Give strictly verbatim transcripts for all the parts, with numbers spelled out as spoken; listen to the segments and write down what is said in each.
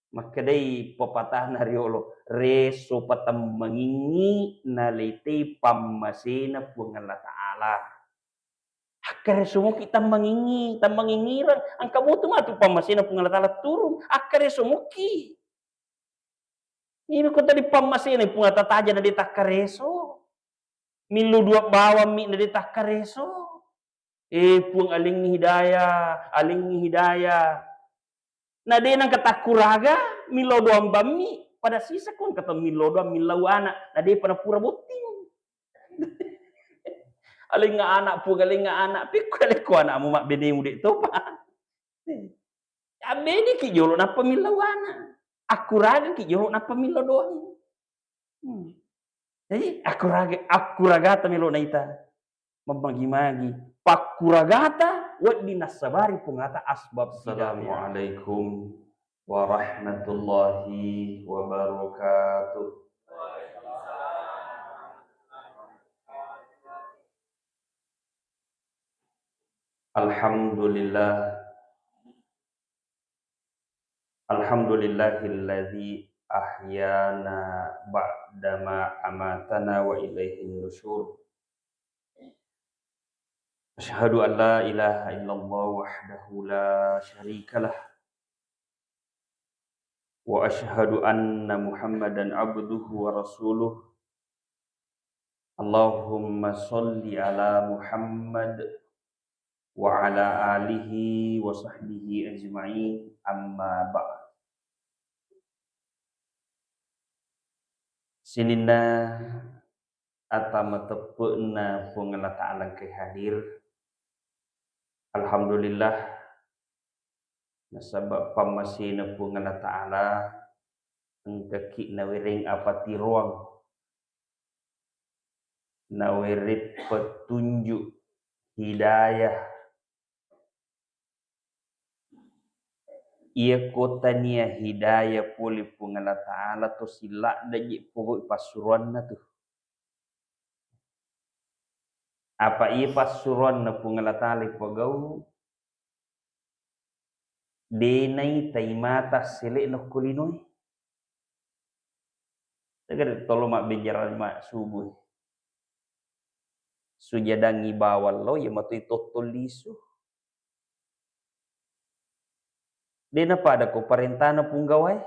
Makkedai pepatahna riolo, reso patemmengingngi naleitei pammasena Puang Allah Ta'ala. Akkareso muki tammengingngi, tammengingngi rang, engka motu matu pammasena Puang Allah Ta'ala turung, akkareso muki. Ini ko tadi pammasena Puang Allah Ta'ala aja na de takkareso. Millau doang bawammi na de takkareso. Eh, Puang, alingngi hidayah, alingngi hidayah. Na de nengka takkuraga, millau doang bammi, pada sisa ko engka to millau doang, millau anak, na depa napura botting. Alingnga anak, Puang, alingnga anak, pikku alekko anakmu mabbenemu de topa. Abbeneki jolo nappa millau anak. Akkuragaki jolo nappa millau doang. Hmm. Jadi, akkuraga-, akkuragata melo naita. Mammagi-magi. Pakkuragata, wedding nassabari Puang Allah Ta'ala asbab hidayah. Assalamualaikum warahmatullahi wabarakatuh. Alhamdulillah. Alhamdulillahilladzi ahyana ba'dama amatana wa ilaihin nusyur. Asyhadu an la ilaha illallah wahdahu la syarikalah. Wa asyhadu anna Muhammadan abduhu wa rasuluh. Allahumma shalli ala Muhammad wa ala alihi wa sahbihi ajma'in, amma ba'd. Sininna ata mateppe'na Puang Allah Ta'ala engkai hadir. Alhamdulillah, nasaba pammasena Puang Allah Ta'ala engkaki nawereng apatiroang, nawereng petunjuk, hidayah. Iya ko tania hidayah pole Puang Allah Ta'ala to siladda je pogau passuroanna tu. Apa iya passuroanna Puang Allah Ta'ala pogau, denai taimata sele'na ko linoe. Tegere tolo mabbenjarang ma subuh. Sujadangi bawang lo, iya matoi tottong lisu. Dena pada ko parentana punggawae.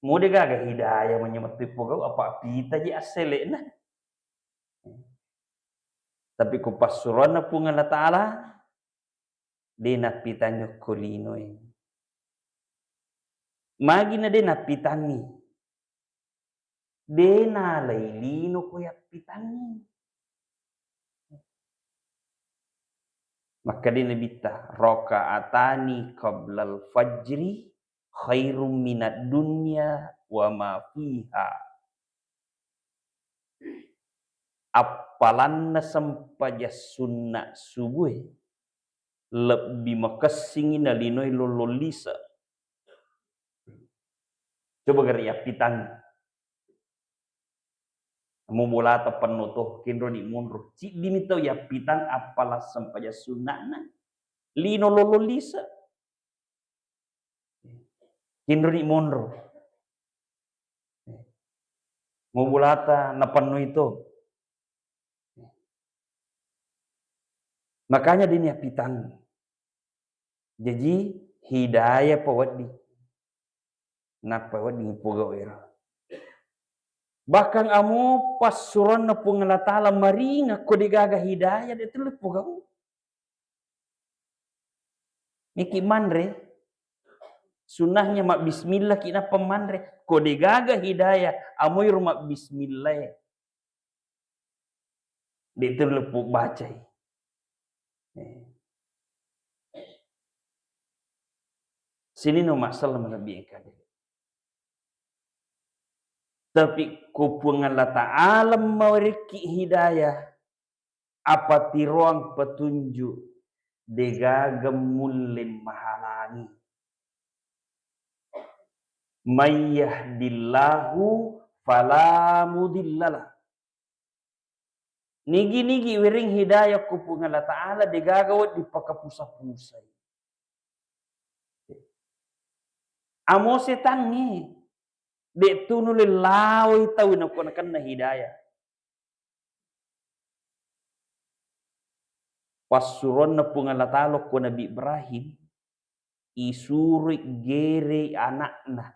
Mode gaga hidayah manyamettui pogau, apa pita je assele'na. Tapi ko passuroanna Puang Allah Ta'ala, de nappitangngi okko linoe. Magi na de nappitangngi? De nalai lino ko yappitangngi. Makkeda Nabitta, "Rakaatani qablal fajri khairum minad dunya wa ma fiha." Appalanna sempajang sunna subuhe lebbi makessingngi nalinoi lollong lise. Coba gare yappitang. Mu bolata penno to, kenroni monro. Ciddimi tau yappitang appalang sempajang sunna'na. Lino lollong lise. Kenroni monro. Mu bolata napennoi to. Makanya dini yappitang. Jaji, hidayah pa wedding. Nappa wedding pogau ero. Bahkan amo passuroanna Puang Allah Ta'ala maringa ko degaga hidayah de tellu pogau. Niki manre, sunnahnya mabbismillah ki nappa manre. Ko degaga hidayah, amo iro mabbismillah e. De' tellu leppu bacai. Eh. Sininna masalah malebbi engka de'. Tapi ko Puang Allah Ta'ala mawerekki hidayah, apatiroang petunjuk, degaga mulle mahalangi. May yahdillahu fala mudhillalah. Nigi-nigi wereng hidayah ku Puang Allah Ta'ala, degaga wedding pakapusa-pusai. Amo setangnge, de' tu nulle lawoi tau nako nakenna hidayah. Passuroanna Puang Allah Ta'ala ko Nabi Ibrahim, isuroi gerei ana'na.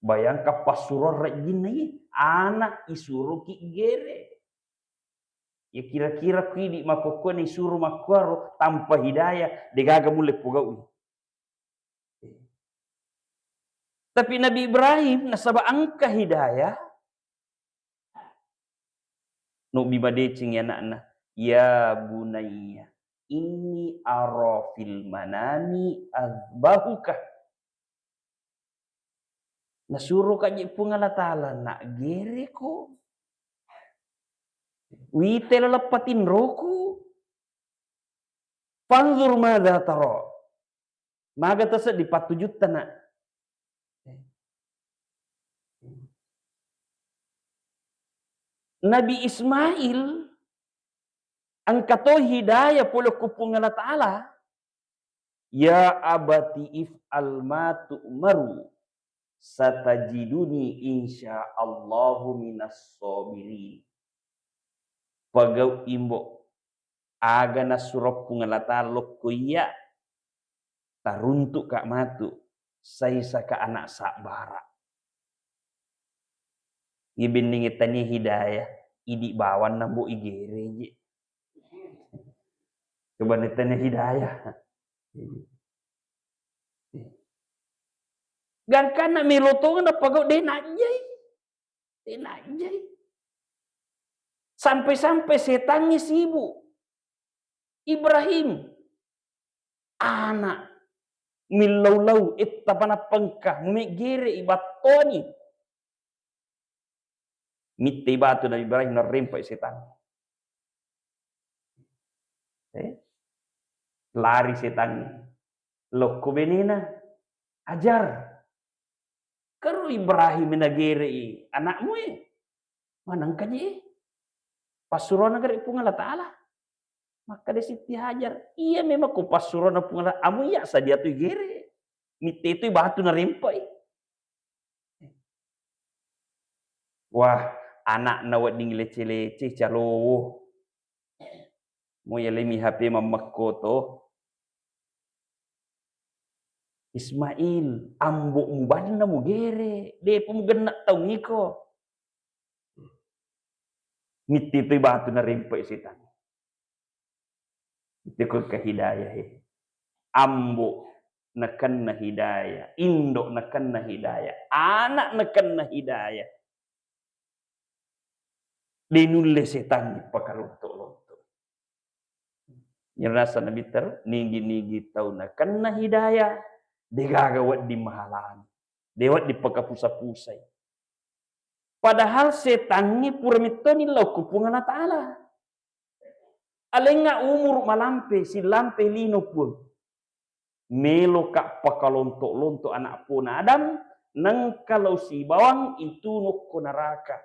Bayangkan passuroan rajinna iye, anak isuroki gere. Ya kira-kira ku idi makkokkoe isuro makkuaro tanpa hidayah, degaga mulle pogau'i. Tapi Nabi Ibrahim nasaba engka hidayah, nobbi madeceng anakna, "Ya bunayya, inni ara fil manami azbahuka." Nasuro kaji Puang Allah Ta'ala, nak gereko. Wite laleng patinroku. Fanzur madza tara. Maga taseddi pattujutta, nak. Nabi Ismail engka to hidayah pole ku Puang Allah Ta'ala. "Ya abati if'al ma tu'maru, satajiduni insya Allahu minas sabirin." Pagau imbo aga nasuro Puang Allah Ta'ala lokko iya, taruntuka matu, saisaka anak sabbara. Iye benningnge tania hidayah, idi bawanna mbo igere je. Coba ni tania hidayah. Gangkanna melo tongeng napagau de najjai. De najjai. Sampai-sampai setangnge sibuk. Ibrahim, anak millau-lau, etta panappa engka, mumeggere ibattoni. Mittei batu Nabi Ibrahim, narempai setangnge. Eh? Lari setangnge. Lokko benena, Hajar. Kero Ibrahim nagerei anakmu e. Manengka je. Passuroanna gare Puang Allah Ta'ala. Makkeda Siti Hajar, "Iya memang ko passuroanna Puang Allah, amu iya sadia tu igere. Mitte tu batu narempai." Wah, anakna wedding lece-lece, calowo. Mo yalemi H P mammekko to. Ismail, ambo'mu banna mugere, de'pa mugenna taung iko. Mitti toi batu narempai setang. Itu ko ke hidayah, eh. Ambo nakenna hidayah, indo nakenna hidayah, anak nakenna hidayah. De nulle setangnge pakalonto-lonto. Nyerasa Nabi ter, nigi-nigi tau nakenna hidayah, degaga wedding mahalangi, de wedding pakapusa-pusai. Padahal setangnge pura mettoni lao ku Puang Allah Ta'ala. Alengnga umuru malampe, silampe lino Puang. Meloka pakalonto-lonto anak pona Adam, nengka lao sibawang itu nokko neraka.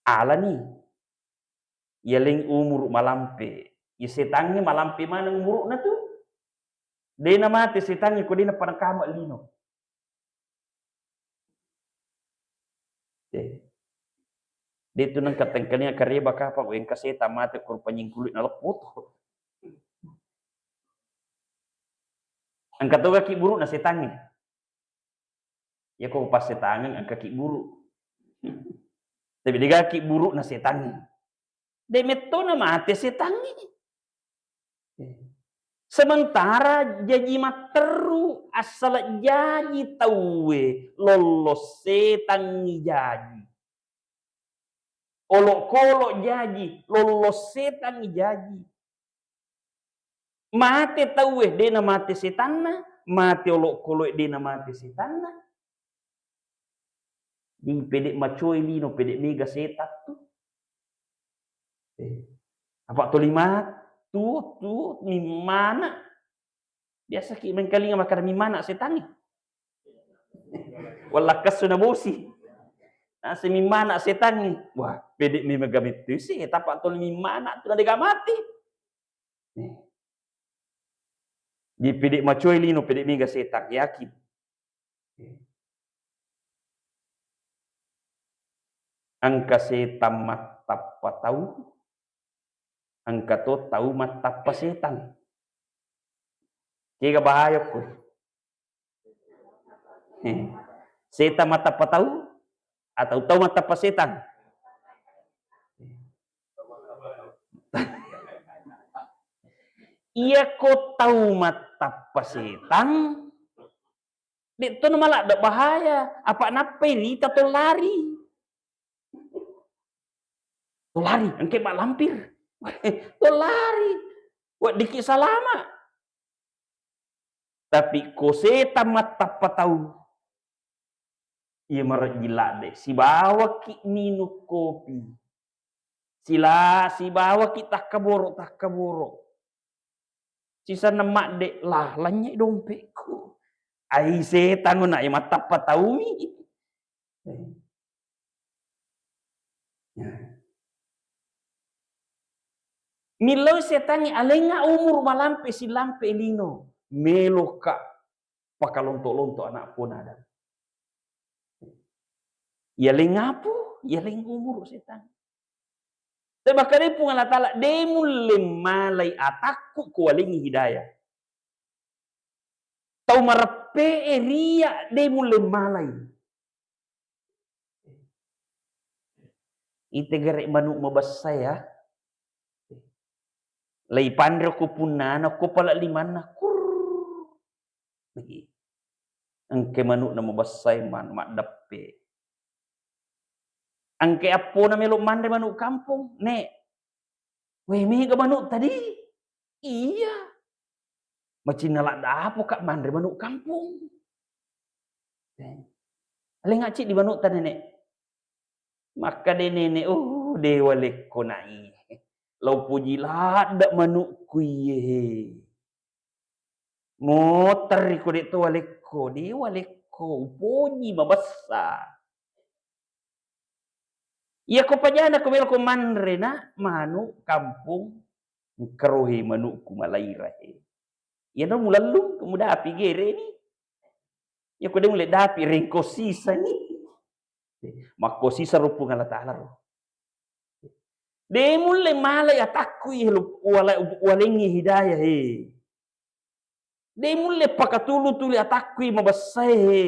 Alani, yaleng umuru malampe, ya setangnge malampe maneng umuru'na tu. De namate setangnge ko de napanakama lino. Eh. De tu nengka tengkalinga kareba kapang, engka setang mate ko panyingkulu naleppo to. Engka to gaki buru'na setangnge. Ya ko passetangeng engka ki buru. Tapi de gaki buru'na setangnge. De mettona mate setangnge. Sementara jaji matteru, assala jaji tauwe, lollos setangngi jaji. Olokolo jaji, lollos setangngi jaji. Mate tauwe, de namate setanna, mate olokoloe, de namate setanna. Di pede macoi lino, pede mega setang tu. Eh, apa toli matu, tu, mimmana. Biasa ki mengkalinga makkada mimmana setangnge. Wallakkasu na bosi. Nase mimmana setangnge. Wah, pede memega mettu se, tapa toli mimmana tu na dega mati. Eh. Di pede' macoe lino, pede' mega setang, yakin. Engka setang mattappa tau, engka to tau mattappa setang. Kega bahaya ko? Eh, setang mattappa tau atau tau mattappa setang? Iya ko tau mattappa setang, de' to namaladde' bahaya, apa nappai rita to lari. To lari, engke malampir. To lari. Weddikki salama. Tapi ko setang mattappa tau, iya marejjing ladde', sibawaki minung kopi. Sila-, sibawaki takkaboro-takkaboro. Sisenna madde', lah, lanynyai dompekku. Ai setang na iya mattappa taumi. Millau setangnge, alengnga umuru malampe silampe lino, meloka pakalonto-lonto ana' pona Adam. Iyaleng apu, iyaleng umuru setang. Sebab kade Puang Allah Ta'ala, de' mulle malai atakku ko walengngi hidayah. Tau mareppe'e ria de' mulle malai. Ite gare' manu' mabessa ya. Laipanre ko punnana, ko pala' limanna, kurr. Engke manu'na mabessa e, man-, maddeppe. Engke appona melo' manre manu' kampong, Nek. Weh, mega manu' tadi? Iya. Macinna ladda' apoka' manre manu' kampong. Eh. Alengnga' ciddi manu' ta, Nenek. Makkeda Nenek, "Oh, de' walekko nai. Lao poji ladda' manu'ku iye he. Moterri ko de' to walekko, de' walekko, upoji mabessa." Iya ko pajana ko melo ko manre na manu' kampong, engka ro he manu'ku malaira he. Iya na mulellung, ko mudapi gereni. Iya ko de' mulle dapi, rengko sisani. Makko sisa ro Puang Allah Ta'ala ro. De' mulle malai atakku i lu-, wala-, walengngi hidayah he. De' mulle pakatulu-tuli atakku i mabessa he.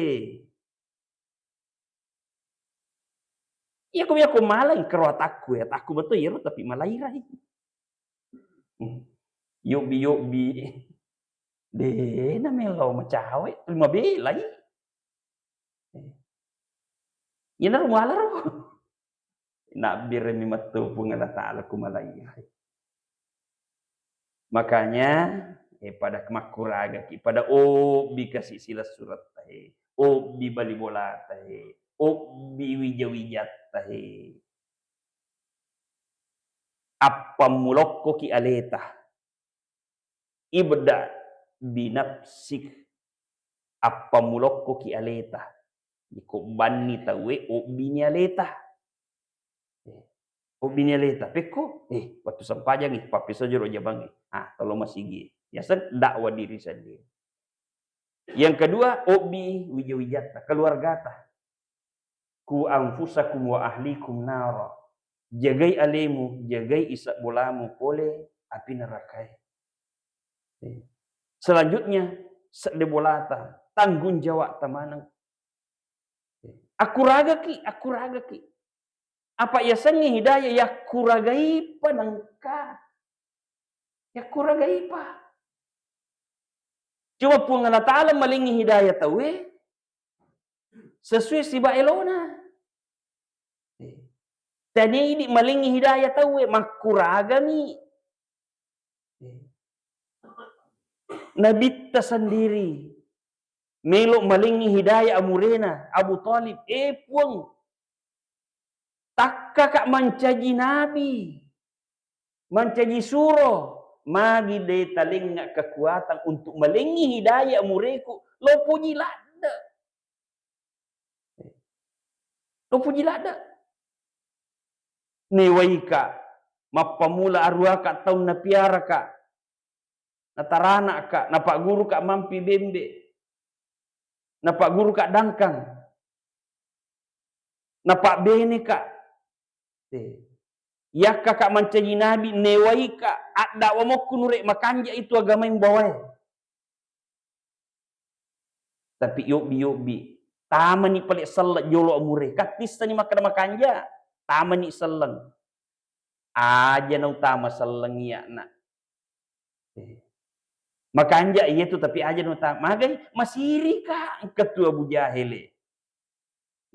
Iya ko, iya ko malai engka ro atakku, atakku betul iya ro tapi malaira i. Hmm. Yobbi-yobbi. De' na melo macawe', mabelai. Iyanaro muala ro. Nabbiremi mettu Puang Allah Ta'ala ku malaira. Makanya, eh, pada makkuragaki, pada obbi kasi' silessuretta he, obbi bali bolata he, obbi wija-wijatta he. Appammulokkoki aleta. Ibda binafsik. Appammulokkoki aleta. Iko banni tauwe, obbini aleta. Eh, obbini aleta. Pekko, eh, wettu sempajangngi, pappisojoro jamangngi. Ah, tolo masigi. Yaseng dakwah diri sendiri. Yang kedua, obbi wija-wijatta, keluargata. "Ku anfusakum wa ahlikum nara." Jagai alemu, jagai isa bolamu pole api nerakae. Selanjutnya, sedde bolata, tanggung jawabta maneng. Akkuragaki, akkuragaki. Apa yasengnge hidayah, yakkuragaipa nengka. Yakkuragaipa. Cuma Puang Allah Ta'ala malengngi hidayah tauwe sesuai siba elona. Tania idi malengngi hidayah tauwe, makkuragami. Nabitta sendiri melo malengngi hidayah amurena Abu Thalib, "Eh, Puang, takkaka mancaji nabi, mancaji suro, magi de talengnga kekuatan untuk malengngi hidayah amureku, lo poji ladde." Lo poji ladde. Newaika, mappamula aruaka taung napiaraka. nataranaka, napagguruka mampi bembe, napagguruka dangkang, napabbeneka. Eh. Yakkaka mancaji nabi, newaika, addawa mokku nure makanja itu agamae mbawae. Tapi yobbi-yobbi, tamani pale selleng jolo amure. Kattissani makkeda makanja, tamani selleng. Aja nautama selleng iyana. Eh. Makanja iya tu, tapi aja nautama. Magai masirika engka tu Abu Jahele.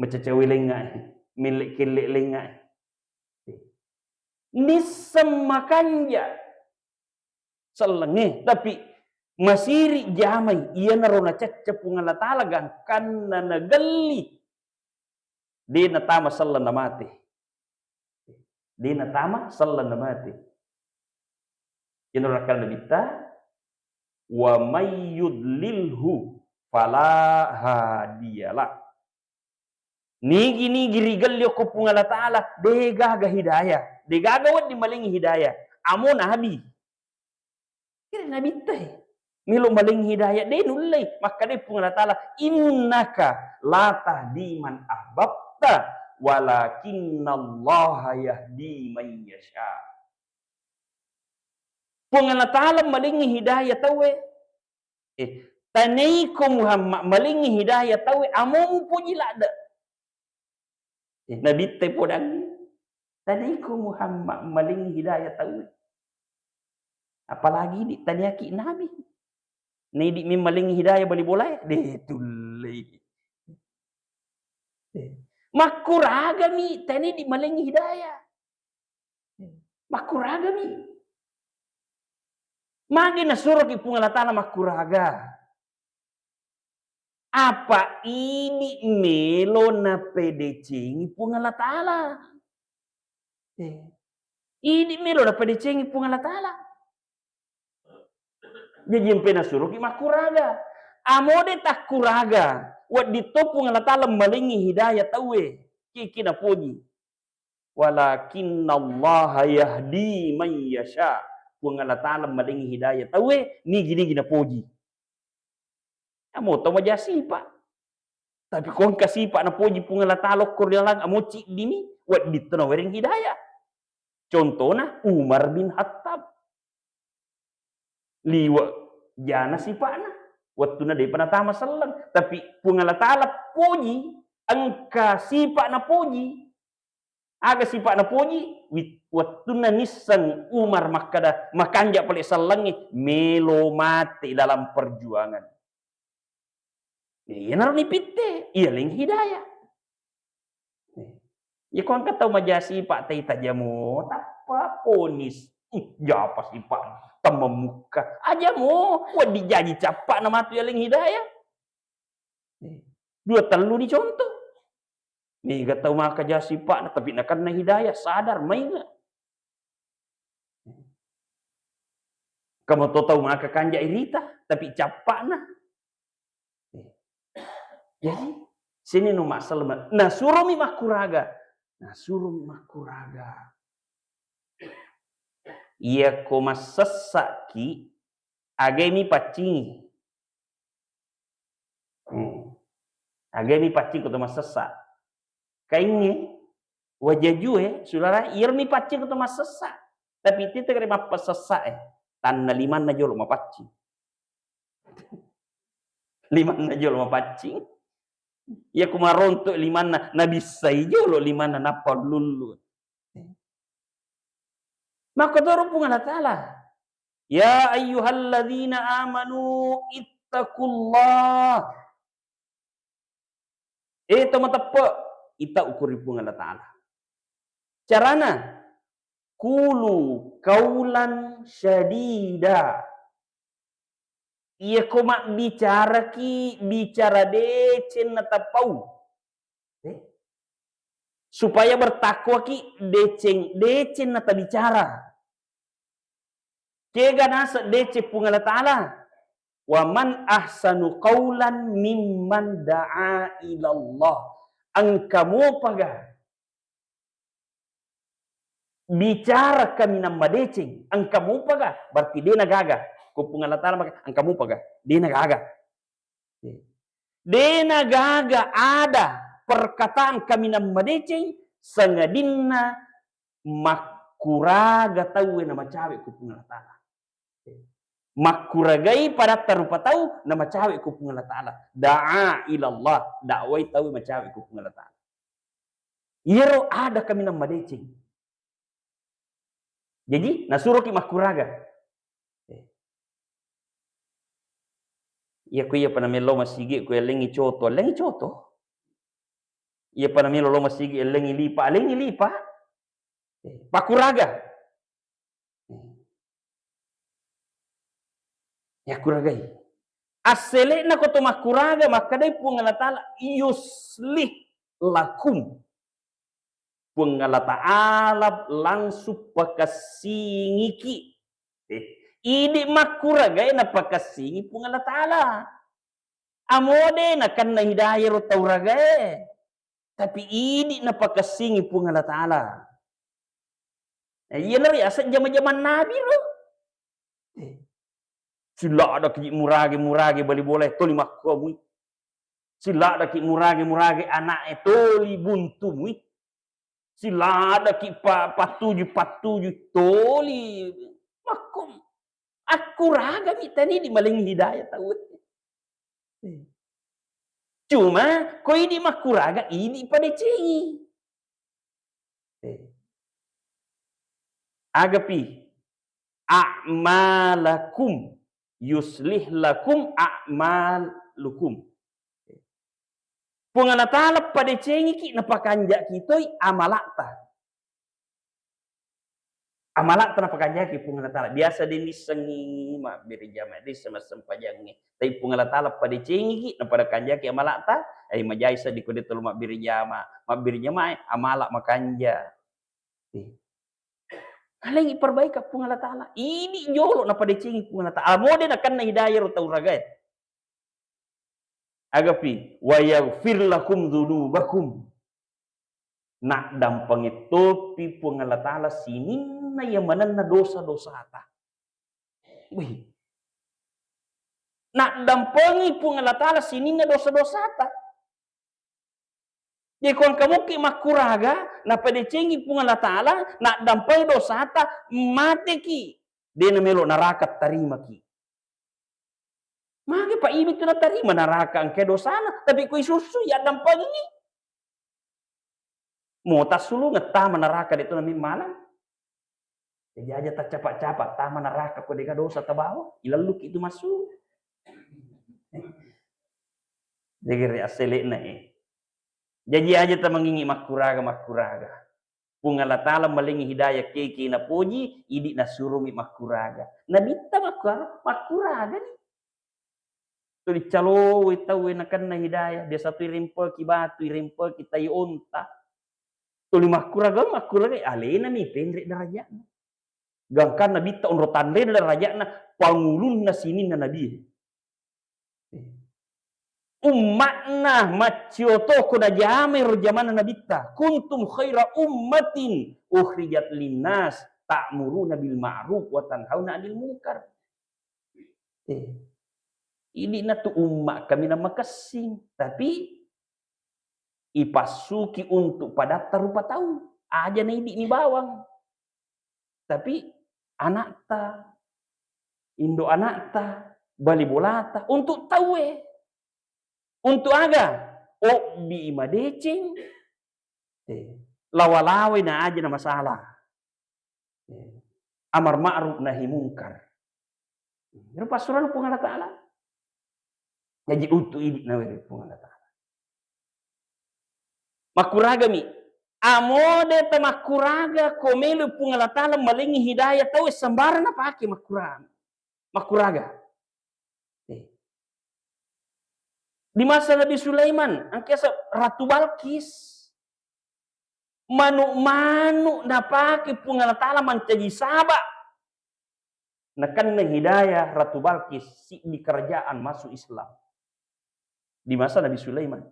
Macacawe lengnga, melle kelle lengnga. Nisseng makanja sellengnge, tapi masiri jamai, iyanaro nacacca Puang Allah Ta'ala gangkanna nagelli. De natama selleng namate. De natama selleng namate. Iyanaro nakkeda Nabitta, "Wa may yudlilhu fala hadiyalah." Nigi-nigi rigelli okko Puang Allah Ta'ala, de gaga hidayah, de gaga wedding malengngi hidayah. Amo nabi. Kira nabitta e. Melo malengngi hidayah, de nullei. Makkeda Puang Allah Ta'ala, "Innaka la tahdi man ahbabta, walakinnallaha yahdi man yasha." Puang Allah Ta'ala malengngi hidayah tauwe. Eh, taneiko Muhammad malengngi hidayah tauwe, amo mupoji ladde. Eh, nabitta podangngi. Taneiko Muhammad malengngi hidayah tauwe. Apalagi di taniaki nabi. Naidi memmalengngi hidayah bali bolae, de tullei. Eh. Makkuragami tanaidi malengngi hidayah. Makkuragami. Magi nasuroki Puang Allah Ta'ala makkuraga? Apa idi melo napedecengi Puang Allah Ta'ala? Eh. Idi melo napedecengi Puang Allah Ta'ala. Jaji empe nasuroki makkuraga. Amo de takkuraga, wedding to Puang Allah Ta'ala malengngi hidayah tauwe. Kiki napoji. "Walakinnallaha yahdi man yasha." Puang Allah Ta'ala malengngi hidayah tauwe, nigi-nigi napoji. Amo to maja sipa. Tapi ko engka sipa napoji Puang Allah Ta'ala okko ri laleng, amo ciddimi, wedding to nawereng hidayah. Contona Umar bin Khattab. Liwe' jana sipa'na. Wettunna de'pa natama selleng, tapi Puang Allah Ta'ala poji, engka sipa' napoji. Aga sipa' napoji? Wi-, wettunna nisseng Umar makkeda, makanja' pale' sellengnge, melo mate dalam perjuangan. Iyanaro nipitte, iyaleng hidayah. Iya ko engka tau maja sipa' tai tajamo, tappa ponis. Ih, japa sipa' temmamukka. Ajamo, wedding jaji cappa'na matu iyaleng hidayah. Dua tellu ni contoh. Mega tau maka ja sipa'na, tapi nakenna hidayah, sadar, mainga. Engka moto tau maka kanja' irita, tapi cappa'na. Jadi, sini no masalah, nasuromi makkuraga. Nasuromi makkuraga. Iya ko massessa'ki, agai mi paccingi. Hmm. Agai mi paccing ko to massessa'. Kaingnge, wajajue, sulara, iyaro mi paccing ko to massessa'. Tapi tette' kare mappasessa' e, tanna limanna jolo mapaccing. Limanna jolo mapaccing. Iya ku maronto' limanna, nabissai jolo limanna nappa lullu. Makkotoro Puang Allah Ta'ala. Ya ayyuhalladzina amanu ittaqullah. Eh, to mateppe', ita ukuri Puang Allah Ta'ala. Carana, qulu qaulan sadida. Iya ko mabbicaraki, bicara deceng natapau. Eh? Supaya bertakwaki, deceng, deceng natabicara. Kega naseng deceng Puang Allah Ta'ala? Wa man ahsanu qaulan mimman da'a ilallah. Engka mopaga bicara kaminang madeceng, engka mopaga, berarti de' nagaga. Ko Puang Allah Ta'ala maka engka mupaga. Dena gaga. Dena gaga ada perkataan kaminang madeceng sangadinna makkuraga tauwe na macawe ko Puang Allah Ta'ala. Makkuragai padatta rupa tau na macawe ko Puang Allah Ta'ala. Da'a ilallah, dakwai tauwe macawe ko Puang Allah Ta'ala. Iyaro ada kaminang madeceng. Jaji, nasuroki makkuraga. Iya ku iya pada melo masigi ku ellengi coto, ellengi coto. Iya pada melo lo masigi ellengi lipa, ellengi lipa. Pakkuraga. Yakkuragai. Assele'na ko to makkuraga, makkedai Puang Allah Ta'ala, "Yuslih lakum." Puang Allah Ta'ala langsung pakessingiki. Eh, idi makkuragai napakessingi Puang Allah Ta'ala. Amode nakenna hidayah ro tau ragae. Tapi idi napakessingi Puang Allah Ta'ala. Eh, iyanaro yaseng jama-jaman Nabi ro. Eh, siladaki murage-murage bali bola toli makkuamui. Siladaki murage-murage ana'e toli buntumui. Siladaki pa-, pattuju-pattuju toli makkum. Akkuragami tani di maling hidayah tau. Cuma ko idi makkuraga, idi padecengi. Eh. Agapi, a'malakum, yuslih lakum a'malukum. Puang Allah Ta'ala padecengiki, napakanjaki toi amala'ta. Amala'ta napakanjaki Puang Allah Ta'ala. Biasa de nissengi mabbere jama, de semasempajangnge. Tapi Puang Allah Ta'ala padecengiki, napada kanjaki amala'ta, ai majai seddi ko de tolo mabbere jama, mabbere jama, eh, amala makanja. Eh. Alengi perbaika Puang Allah Ta'ala. Ini jolo napadecengi Puang Allah Ta'ala. Amode nakenna hidayah ro tau ragae. Agapi, wa yaghfir lakum dzunubakum. Naddampengi topi Puang Allah Ta'ala sininna iya manenna dosa-dosata. Wih. Naddampengi Puang Allah Ta'ala sininna dosa-dosata. Jadi ko engka mukki makkuraga, napadecengi Puang Allah Ta'ala, naddampengi dosata, mateki. De namelo naraka tarimaki. Magi pa imi tu natarima naraka engka dosana, tapi ko isussu yaddampengi. Mo tassulungeng tama naraka de tu namimmalang. Jadi aja taccapa-capa tama naraka ko dega dosa tabawa, ilalluki tu massu. Jadi re assele'na, eh. Jadi aja tamangingi makkuraga, makkuraga. Puang Allah Ta'ala malengi hidayah keke napoji, idi nasuromi makkuraga. Nabitta makkura-, makkuraga ni. Tuli calowoi tauwe nakenna hidayah, biasa tu irempeki batu, irempeki tai onta. Tuli makkuraga, makkuraga, alena mi penre darajatna. Gangkanna bitta onro tanre darajatna, pangulunna sininna nabi. Umma'na maccio to ko najamai ro jamanna nabitta. Kuntum khaira ummatin ukhrijat linnas ta'muruna bil ma'ruf wa tanhauna 'anil munkar. Eh. Ini natu umma kami na makessing, tapi ipassuki untuk padatta rupa tau. Aja na idi ni bawang. Tapi anakta, indo anakta, bali bolata, untuk tauwe. Untuk aga? Obbi madeceng, eh, lawa-lawai na aja na masalah. Eh, amar ma'ruf nahi mungkar. Ero passurana Puang Allah Ta'ala. Jaji utu idi naweri Puang Allah Ta'ala. Makkuragami. Amode tamakkuraga ko melo Puang Allah Ta'ala malengi hidayah tau sembarang napake makkuraga. Makkuraga. Eh. Di masa Nabi Sulaiman, angkasa Ratu Balkis. Manu-manu napake Puang Allah Ta'ala mancaji saba. Nakenna hidayah Ratu Balkis, siddi kerajaan masuk Islam. Di masa Nabi Sulaiman.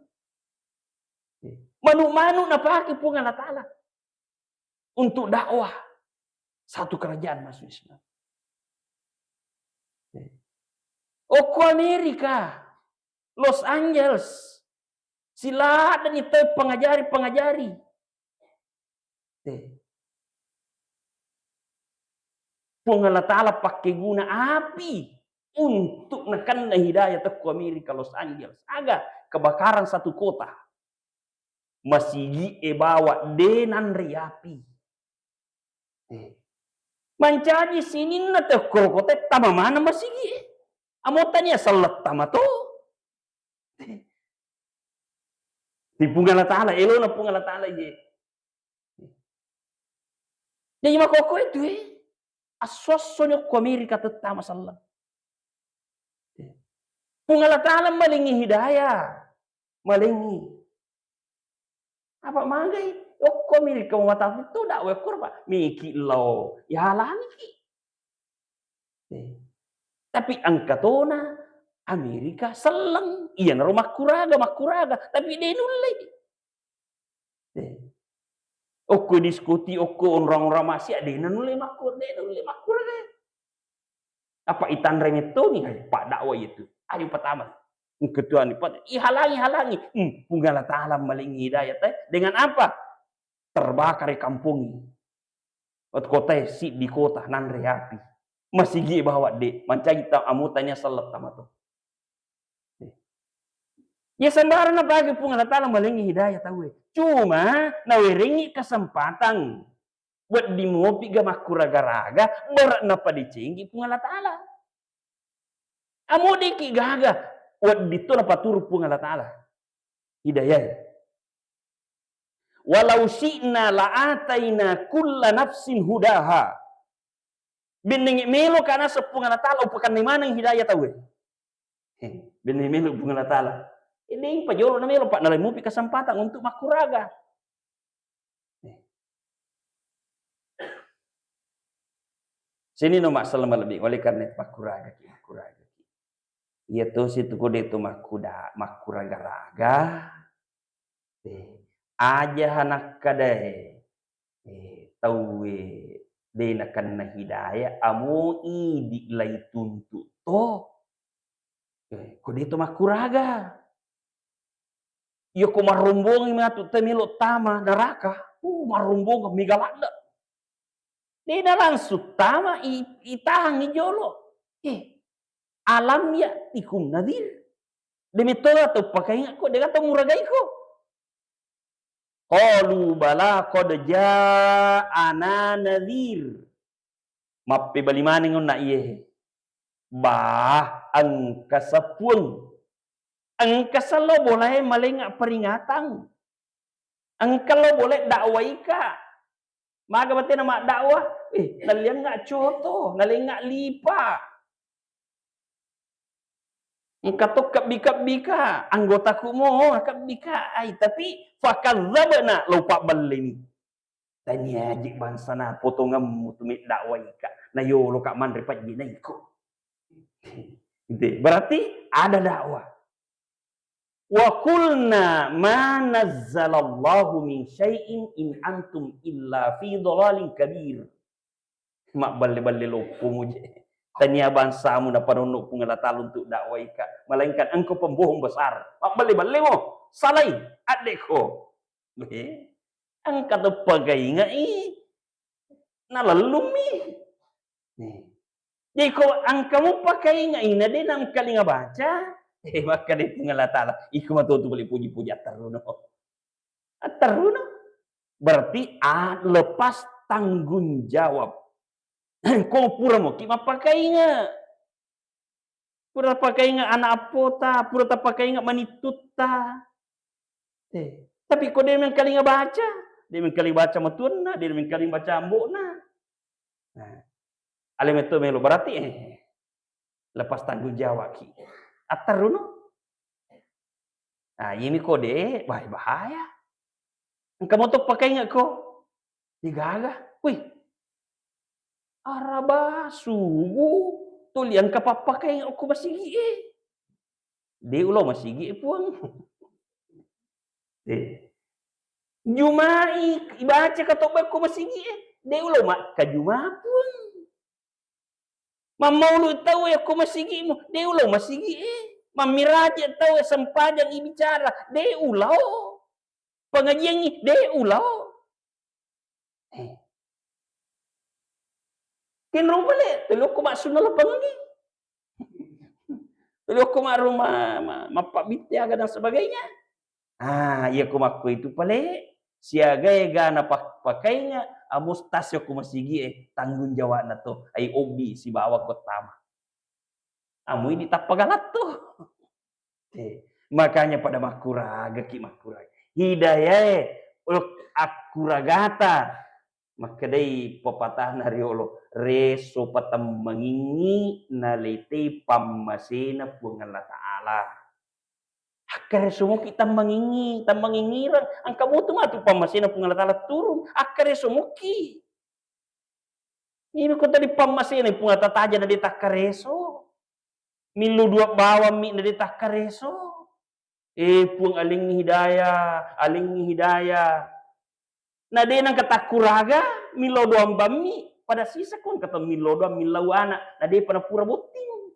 Manu-manu napake Puang Allah Ta'ala untuk dakwah. Satu kerajaan masuk Islam. Okko Amerika, Los Angeles, siladdeni tau pengajari-pengajari. Puang Allah Ta'ala pakkeguna api untuk nakenna hidayah tokko Amerika Los Angeles. Aga kebakaran satu kota. Masigi e bawa de nanre api. Eh. Mancaji sininna tau koro kota tama maneng masigi e. Amo tania selleng tama to. Di Puang Allah Ta'ala, elona Puang Allah Ta'ala je. Jadi makoko itu eh. Asso-assoni okko Amerika tettama selleng. Puang Allah Ta'ala malengi hidayah, malengi. Apa magai? Okko Amerika mau mata itu dak wekor pak. Miki lo, ya halangiki. Eh. Tapi engka tona Amerika selleng, iyanaro makkuraga, makkuraga, tapi de nulle. Eh. Okko diskusi, okko onrang-onrang maksiat, de nanulle makkur-, de nanulle makkuraga. Apa itanre mettoni, hai, pak dakwah itu. Ayo pertama. Ketua ni, pak, ihalangi, halangi. Hmm, Puang Allah Ta'ala malengi hidayah, eh. Dengan apa? Terbakar kampung ini. Kotae siddi kota nanre api. Masigi bawa de, mancaji ta-, amo tania selleng tama to. Ya sembarang napake Puang Allah Ta'ala malengi hidayah tauwe. Cuma nawerengi kesempatan. Wedding mopi ga makkuraga-raga, berat napadecengi Puang Allah Ta'ala. Amo deki gaga, wedding to napaturu Puang Allah Ta'ala. Hidayah. Walau syi'na la'ataina kulla nafsin hudaha. Bennengnge melo kana seppung Allah Ta'ala upakannai maneng hidayah tauwe. He, bennengnge melo Puang Allah Ta'ala. Ini pajolo na melo pak nalai mupi kesempatan untuk makkuraga. He. Sini no masalah lebih oleh karena itu makkuraga ki, makkuraga ki. Iya to situ ko de to makkuda-, makkuraga-raga. Eh, aja nakkadae, eh, tauwe de nakenna hidayah, amo idi laituntu to. Eh, ko de to makkuraga. Iya ko marrombongi matu te melo tama neraka. Uh, marrombong mega ladde. De na langsung tama i-, itahangi jolo. Eh, alam ya'tikum nadhir. Demi tola to pakaingakko, de gato muragaiko. Qalu bala qad ja'ana nadhir. Mappebali maneng onna iyehe. Bah, engka sepueng. Engka selo bolae malenga peringatan. Engka lo bole dakwaika. Maga batena maddakwa? Eh, naliangnga coto, naliangnga lipa. Engka to kebbi-kebbika, anggotaku mo kebbika. Ai, tapi fakadzdzabna, lo pabbelleni. Tania aji bangsana potongemmu tu meddakwaika. Na yoloka manre pajjina iko. Berarti ada dakwah. Wa qulna ma nazzalallahu min syai'in in antum illa fi dhalalin kabir. Mabballe-balle loppomu je. Tania bangsamu napanonno Puang Allah Ta'ala untuk dakwaika, melainkan engkau pembohong besar. Mabballe-balle mo, salai, addekko. Eh, engka to pagaingai, nalellummi. Eh. Jadi ko engka mupakaingai na de nangkalinga baca, eh, makkeda Puang Allah Ta'ala, iko matotu pole puji-puji atteruno. Atteruno. Berarti, ah, lepas tanggung jawab. Ko pura moki mappakainga. Pura pakainga ana appota, pura tapakainga manittutta. Eh, tapi ko de mengkalinga baca, de mengkalinga baca matuanna, de mengkalinga baca ambo'na. Nah, ale metto melo berarti, eh, lepas tanggung jawab ki. Atteruno. Nah, ini ko de, wah, bahaya. Engka moto pakainga ko. Digaga. Wih. Araba subuh tuli engka pappakainga okko masigi e. De ulo masigi e, Puang. Eh. Jumai ibaca katobba okko masigi e. De ulo makkajuma, Puang. Pammaulu tau e ko masigimu, de ulau masigi e. Mammiraje tau e sempajang ibicara, de ulau. Pengajiangngi, de ulau. Eh. Kenro pale, tuli okko massunna lapangengngi. Tuli okko maru ma-, ma-, mappabbitte aga dan sebagainya. Ah, iya ko makko itu pale, siaga ega na pak-, pakainga, amustas ko masigi e, tanggung jawabna to, ai obbi sibawa ko tama. Amui ditappa galatto. Eh, makanya pada makkuragaki, makkuraga. Hidayae, ok, akkuragata. Makkedai pepatahna riolo, reso patemmengingi naletei pammasena Puang Allah Ta'ala. Akkareso muki temmengingi, temmengingireng, engka mutu matu pammasena Puang Allah Ta'ala turun, akkareso muki. Ini ko tadi pammasena Puang Allah Ta'ala taja na de takkareso. Millo dua bawang mi na de takkareso. Eh, Puang, alingngi hidayah, alingngi hidayah. Na de nengka takkuraga, millo doang bammi, pada sisa ko engka to millo doang millau anak, na depa napura botting.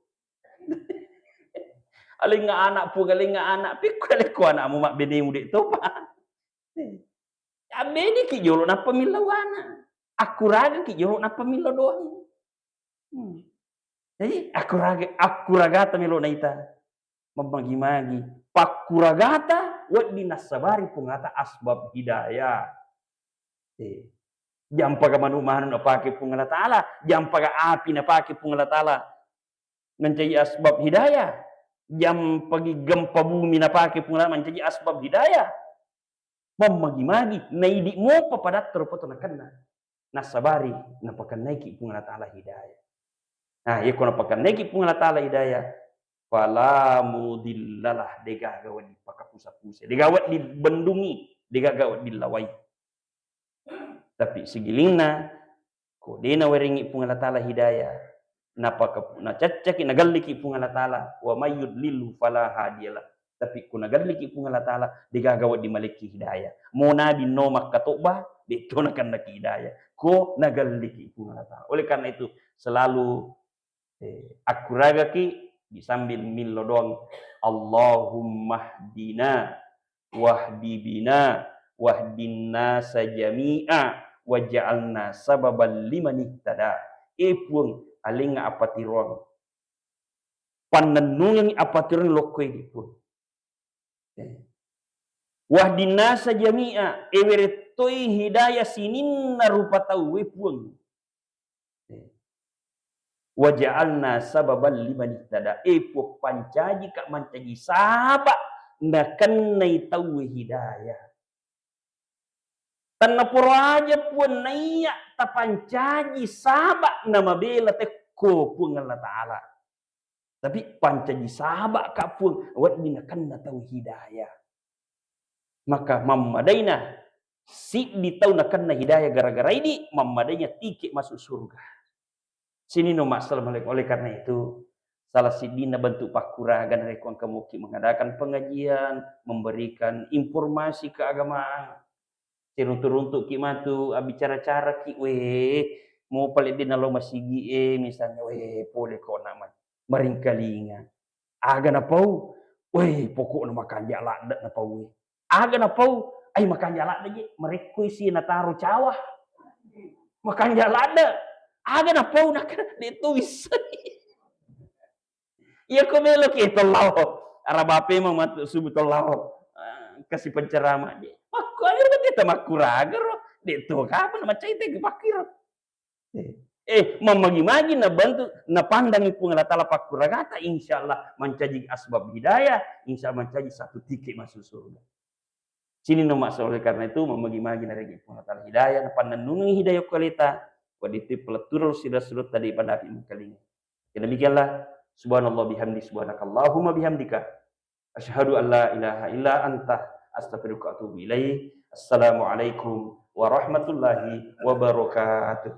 Alingnga anak, Puang, alingnga anak, pikku alekko anakmu mabbenemu de topa. Abbedeki jolo nappa millau anak. Akkuragaki jolo nappa millau doang. Hmm. Jadi, akkuraga-, akkuragata melo naita. Mammagi-magi. Pakkuragata, wedding nassabari Puang Allah Ta'ala asbab hidayah. Eh. Jampaga manu-manu napake Puang Allah Ta'ala, jampaga api napake Puang Allah Ta'ala. Mancaji asbab hidayah. Jampagi gempa bumi napake Puang Allah Ta'ala mancaji asbab hidayah. Mammagi-magi, naidi mopa padatta rupa to nakenna. Nassabari, napakennaiki Puang Allah Ta'ala hidayah. Nah, iya ko napakennaiki Puang Allah Ta'ala hidayah, fala mudillalah, degaga wedding pakapusa-pusa, degaga wedding bendungi, degaga wedding lawai. Tapi sigilinna, ko de nawerengi Puang Allah Ta'ala hidayah, napaka-, nacaccaki, nagalliki Puang Allah Ta'ala, wa may yudlilhu fala hadiyalah. Tapi ko nagalliki Puang Allah Ta'ala, degaga wedding malekki hidayah. Mo nabi no makkatobba, de to nakennaki hidayah. Ko nagalliki Puang Allah Ta'ala. Oleh karena itu, selalu, eh, akkuragaki, sambil millo doang, Allahummahdina wahdi bina, wahdin nasa jami'a, waj'alna sababan liman ihtada. Eh Puang, alengnga apatiroang. Pannennungengngi apatiroang lokkoe di Puang. Eh. Wahdin nasa jami'a, ewerettoi hidayah sininna rupa tauwe Puang. Waja'alna sababan liman ihtada. Eh, Puang, pancajika mancaji saba nakennai tauwe hidayah. Tennaporo aja, Puang, naiya tapancaji saba namabela tekko Puang Allah Ta'ala. Tapi pancaji sabaka, Puang, wedding nakenna tau hidayah. Maka mammadaina siddi tau nakenna hidayah gara-gara idi, mammadaina tiket masuk surga. Sininna masalah, oleh karena itu, salah siddinna bentuk pakkuraga narekko engka muki mengadakan pengajian, memberikan informasi keagamaan, siruntu-runtuki matu, abbicara-caraki, weh, mo pale de nalo masigie, misalnya, weh, pole ko nama maringkalinga. Aga napau, weh, pokokna makanja ladde napau, weh. Aga napau, ai makanja ladde je, marekkoi si nataro cawa. Makanja ladde. Aga napau, naka de to wissai. Iya ko meloki, eh, tolao. Araba pemang matu subuh tolao. Ah, kasi penceramah. Makkuaga berarti tamakkuraga ro. De to kapan macai te pakkiro. Eh, eh, mammagi-magi nabantu, napandangi Puang Allah Ta'ala pakkuragata, insya Allah mancaji asbab hidayah, insya Allah mancaji satu tiket masuk surga. Sininna masalah, oleh karena itu, mammagi-magi narekki Puang Allah Ta'ala hidayah, napannennungi hidayah kaleta, wadditti palettureng sila-sila tadi pada api mengkalinga. Ya demikianlah, subhanallah bihamdi, subhanakallahumma bihamdika. Asyhadu an la ilaha illa anta, astaghfiruka wa atubu ilaik. Assalamualaikum warahmatullahi wabarakatuh.